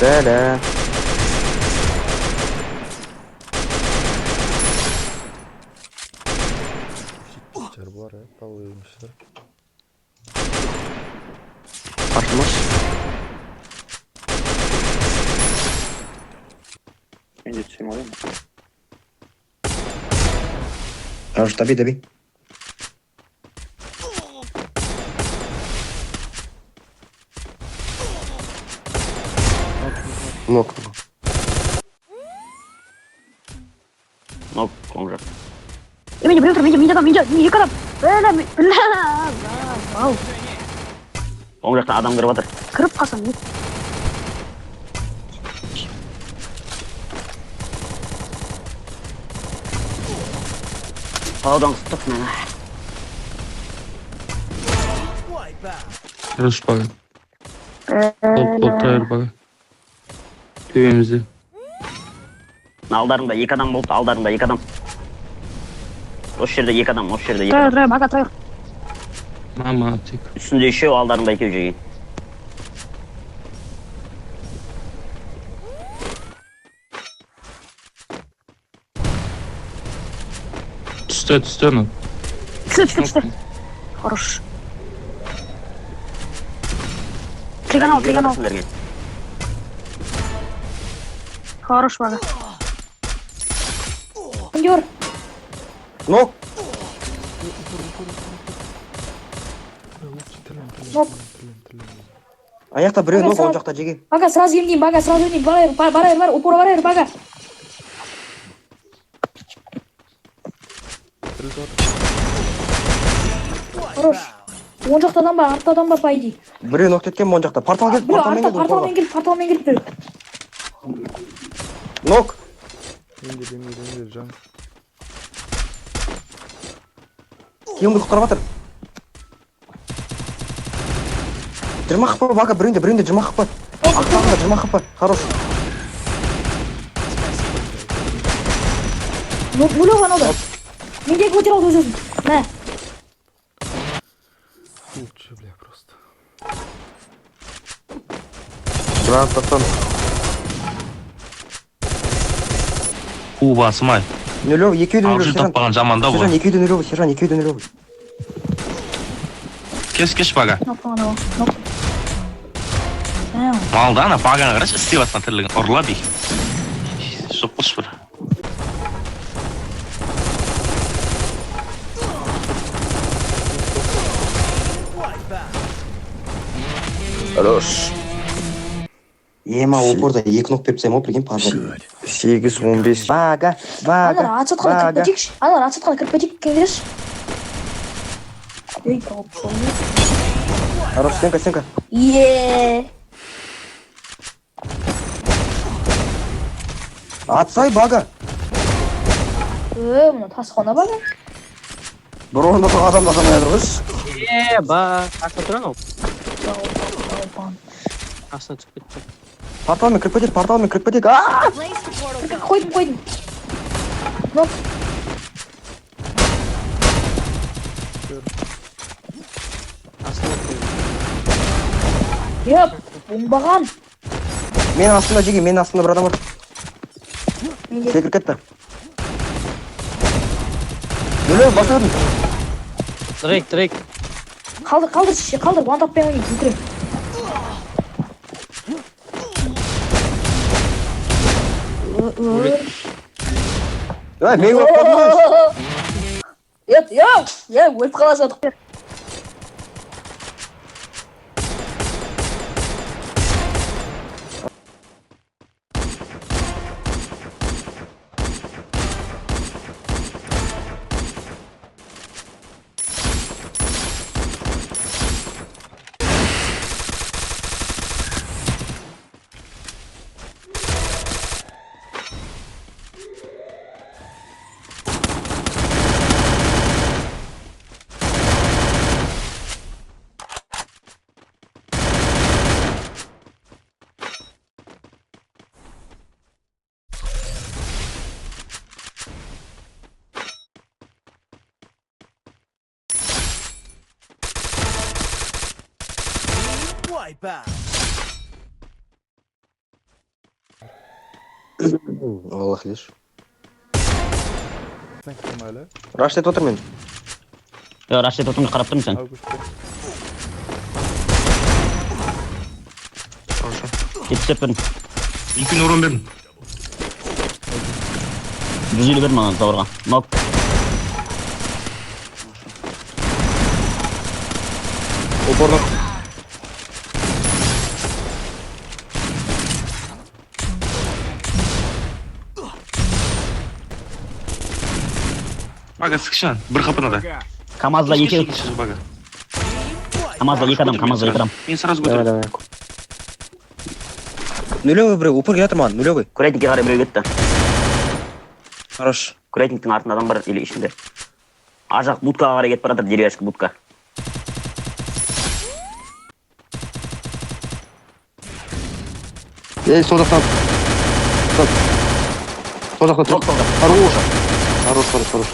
Бәлә. Жер бар, балалар. Ашылмас. Мен де түсем ғой. Хорош, добей, добей. Нок. Нок, оң жақ. Менде біреу тұр, менде, менде адам, менде, екі адам. Бля, бля, вау. Оң жақта адам кіріп жатыр. Кіріп қалсам, не? Таудан қыстық мені. Хорош бага. Топ бага. Төбемізде. Алдарында екі адам болды, алдарында екі адам. Осы жерде екі адам, осы жерде екі Тұра, адам. тұра, бага, тұра. Мама тек. Үстінде үшеу, алдарында екеу жеген. Түсті, түсті анау. Түсті, түсті, түсті. Хорош. Триганал, триганал. Хорош, бага. Кондер. Нок. Нок. Аяқта біреу нок, оң жақта жеге. Бага, сразу емдеймін, бага, сразу емдеймін. Бара бер, бара бер, бар, упора бара бер, бага. Хорош. Оң жақта адам бар, артта адам бар, по идее. Біреу нок кеткен оң жақта. Портал келді, Біреу порталмен артта, келді. порталмен келді, порталмен келді біреу. Нок. Емдел, емдел, емдел, жан. Киімді құтқарып жатыр. 20 хп, бага, біреуінде, біреуінде 20 хп. Ақтағында 20 хп. Хорош. Нулевый анау да. Мендегі көтере алды өз өзін. Мә. Лучше, бля, просто. Гранаттан. Қу басым ай. Нулевый, екеуі де нулевый, Алжир сержант. таппаған жаман да Сержан, бұл. екеуі де нулевый, сержан, екеуі де нулевый. Кеш, кеш бага. Нок анау, нок. Мә. Малды ана баганы қарашы, істеп жатқан тірлігін. Ұрла бей. Жоқ болшы бір. Хорош. Ема, упорда екі нок беріп тастаймын ғой, прикинь, пожар. 8, 15. Бага, бага, Аналар ат сатқанда кіріп бага. кетейікші. Аналар ат сатқанда кіріп кетейік, кеңдерші. Ей, тауып Хорош, стенка, стенка. Е. Атсай, бага. Мына тасқана бага. Бір орында тұрған адамды атамай жатыр ғой. Е, ба, астына тұр анау. Астына түсіп кетті. Порталмен кіріп кетейік, порталмен кіріп кетейік. Аа! Қойдым, қойдым. Нок. Астына тұр. Еп, оңбаған. Менің астымда жеге, менің астымда бір адам бар. Менде. Секіріп кетті. Нулевый, басып өтін. Дрейк, Дрейк. Қалдыр, қалдыр, шеше, қалдыр. Вантаппен ойнайық, өлтірем. Ей, мен өліп қалдым ғой. Еп, еп, еп, өліп қала жаздық. Wipeout. Аллах лишь. Сен кім әлі? Раш етіп отыр мен. Е, раш етіп отырмын, қарап тұрмын сен. Август. Хорошо. 74 бердім. Екеуіне урон бердім. 150 бердім ана заборға. Нок. Упорно. Бага, сықшан. Бір қапына да. Камазда екеу. Бага. Камазда екі адам, Камазда екі адам. Мен сразу Давай, көтеремін. давай. Нулевый біреу, упор келе жатыр маған, нулевый. Курятникке қарай біреу кетті. Хорош. Курятниктің артында адам бар или ішінде. Ар жақ будкаға қарай кетіп бара жатыр, деревяшка будка. Ей, сол жақтан. Сол жақта тұр. Жоқ, сол жақ. Хорош. Хорош, хорош, хорош.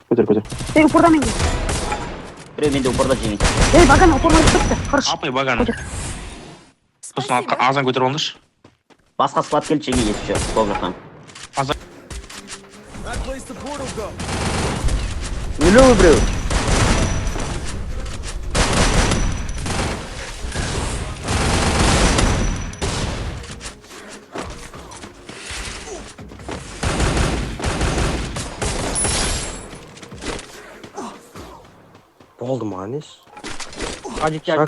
Көтер, көтер. Ей, упорда менде. Біреу менде упорда жеңген. Ей, баган упорда түсіпті. Хорош. Апай баганы. Сосын азан көтеріп алыңдаршы. Басқа склад келді жеңген еще, сол жақтан. Нулевый біреу. Болды маған ес. Адик я.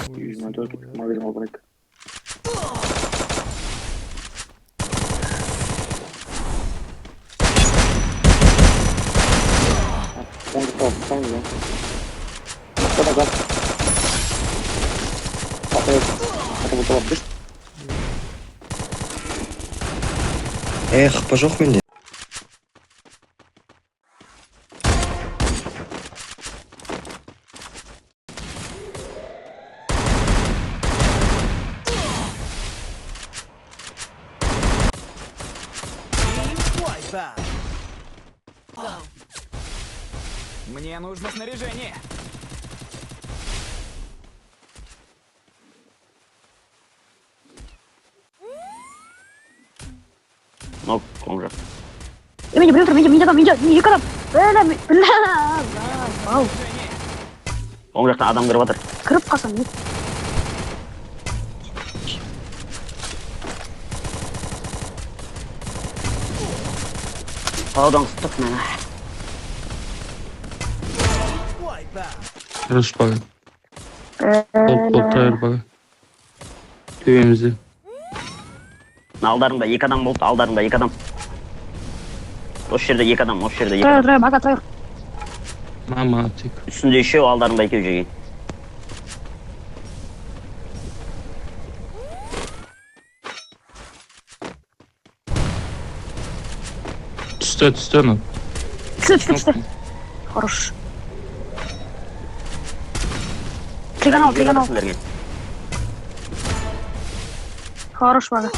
Эх, хп жоқ менде. Мне нужно снаряжение. Нок, оң жақ. Ей, менде біреу тұр, менде, менде адам, менде екі адам. Бля, бля. Вау. Оң жақта адам кіріп жатыр. Кіріп қалсам, не? Таудан қыстық мені. Хорош, бага. Топ бага. Төбемізде. Алдарында екі адам болды, алдарында екі адам. Осы жерде екі адам, осы жерде екі Тұра, адам. тұра, бага, тұра. Мама, тек. Үстінде үшеу, алдарында екеу жеген. Түсті, түсті анау. Түсті, түсті, түсті. Хорош. Триган ал, триган ал. Сендерге. Хорош, бага.